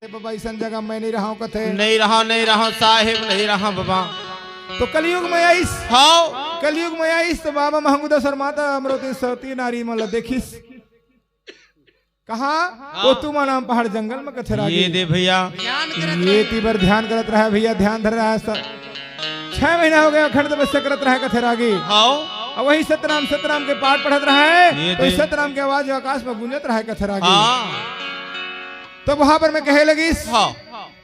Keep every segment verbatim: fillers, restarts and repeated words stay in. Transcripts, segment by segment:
बाबा, अइसन जगह मैं नहीं रहा हूँ कथे। नहीं रहा, नहीं रहा साहेब, नहीं रहा बाबा। तो कलयुग में आइस। हाँ। कलयुग में आइस तो बाबा महंगू दास अउ माता अमरौती सती नारी मन ला देखिस। कहाँ? हाँ। वो तुमा नाम पहाड़ जंगल में कथे रागी। ये दे भैया। ध्यान करत ये रहे। तीबर ध्यान करत रहा भैया, ध्यान धर रहा है सब। छह महीना हो गया अखंड तपस्या करत रहा है कथे रागी। हाँ। अउ वही सतनाम, सतनाम के पाठ पढ़त रहा है, ये तो दे। सतनाम के आवाज आकाश में गूंजत रहा है कथे रागी। हाँ। तब वहां पर मैं कहे लगिस, हाँ।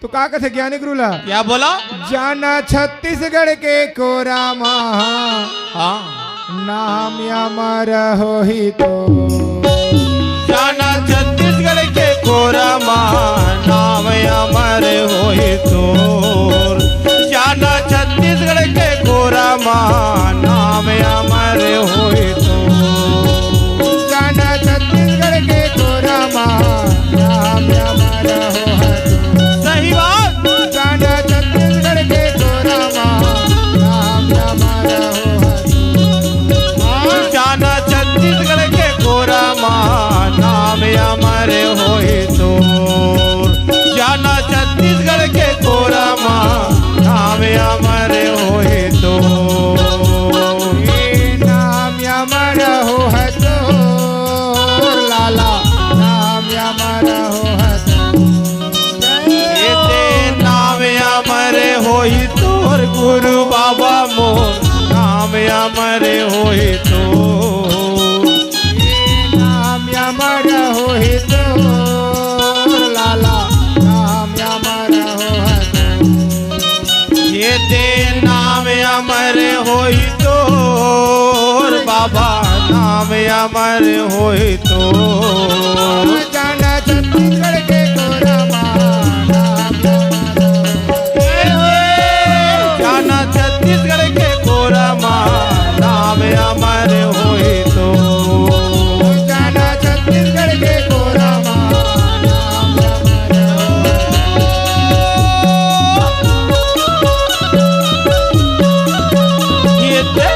तो का कथे ज्ञानी गुरु ला? क्या बोला? जाना छत्तीसगढ़ के कोरा मा, हाँ। नाम अमर होही तो। जाना छत्तीसगढ़ के कोरा मा, नाम अमर होही तोर। जाना छत्तीसगढ़ के कोरा मा, नाम अमर होही तोर। जाना छत्तीसगढ़ के कोरा मा, नाम अमर होही तोर। सही बात। जाना छत्तीसगढ़ के कोरा मा, नाम अमर होही तोर। हाँ। जाना छत्तीसगढ़ के कोरा मा, नाम अमर होही तोर। जाना छत्तीसगढ़ के कोरा मा, नाम अमर होही तोर। ए नाम अमर होही तोर लाला, नाम अमर होही तोर। ए दे नाम अमर होही तोर गुरु बाबा मोर, नाम अमर होही तोर। ए नाम अमर होही तोर लाला, नाम अमर होही तोर। ये दे नाम अमर होही तोर बाबा, नाम अमर होही तोर। जाना छत्तीसगढ़ के कोरा मा, नाम अमर होही। जाना छत्तीसगढ़ के कोरा मा, नाम अमर होही तोर। जाना छत्तीसगढ़ के कोरा मा, नाम अमर होही। ये दे।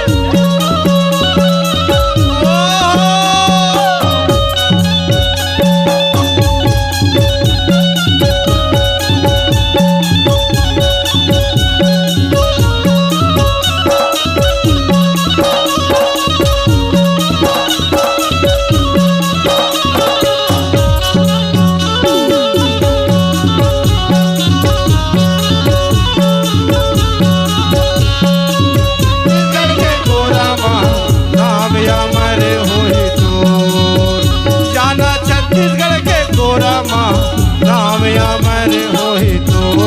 छत्तीसगढ़ के कोरा मा नाम अमर होही तोर। जाना छत्तीसगढ़ के कोरा मा नाम अमर होही तोर।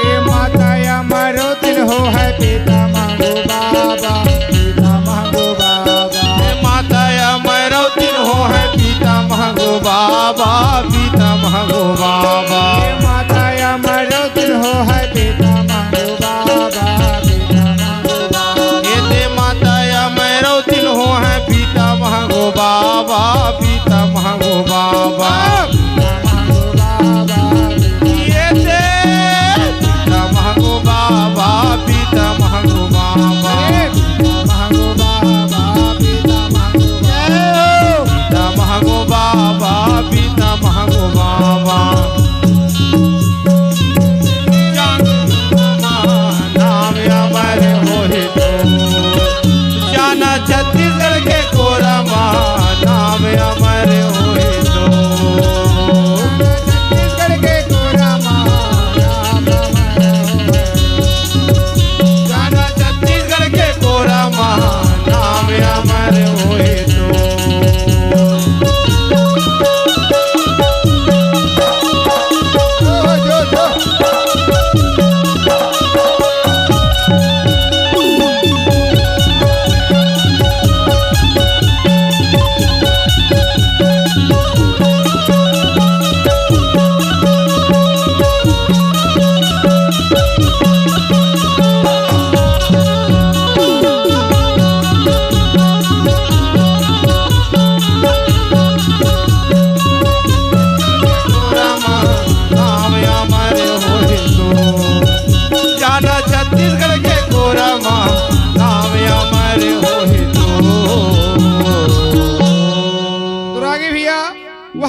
ए माता अमरौतिन होहय पीता महंगू बाबा, पीता महंगू बाबा। ए माता अमरौतिन होहय पीता महंगू बाबा, पीता महंगू बाबा। ए माता अमरौतिन होहय पीता महंगू बाबा, पीता महंगू बाबा। ए दे माता अमरौतिन होहय पीता महंगू बाबा, पीता महंगू बाबा। ये दे पीता महंगू बाबा, पीता महंगू बाबा। पीता महंगू बाबा, पीता महंगू बाबा।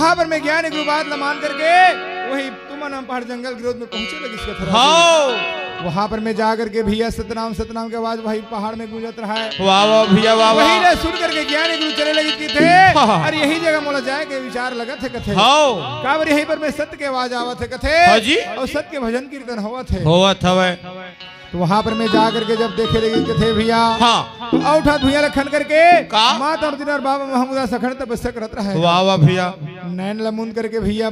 वहां पर में ज्ञानी गुरु बात ल मान करके वही तुमा नाम पहाड़ जंगल गिरोध में पहुंचे लगिस कथे राजू। हाँ। वहां पर में जा करके भैया सतनाम सतनाम के आवाज वही पहाड़ में गूंजत रहा है। वाह वाह भैया, वाह वही वाह। ले सुन करके ज्ञानी गुरु चले लगिस कथे। हाँ। अरे यही जगह मोला जाए के विचार लगत हे कथे। हाँ। काबर यहीं पर में सत्य के आवाज आवत हे कथे। हाँ जी। अउ सत्य के भजन कीर्तन होवत हे। होवत हवय। तो वहां पर में जा करके जब देखे लगिस कथे भैया, हाँ। तो अउ उठा भुइयां ल खन करके का? माता अउ दिनर बाबा महमुदा सखर तपस्या करत रहे। वाह वाह भैया। नैन ल मूंद करके भैया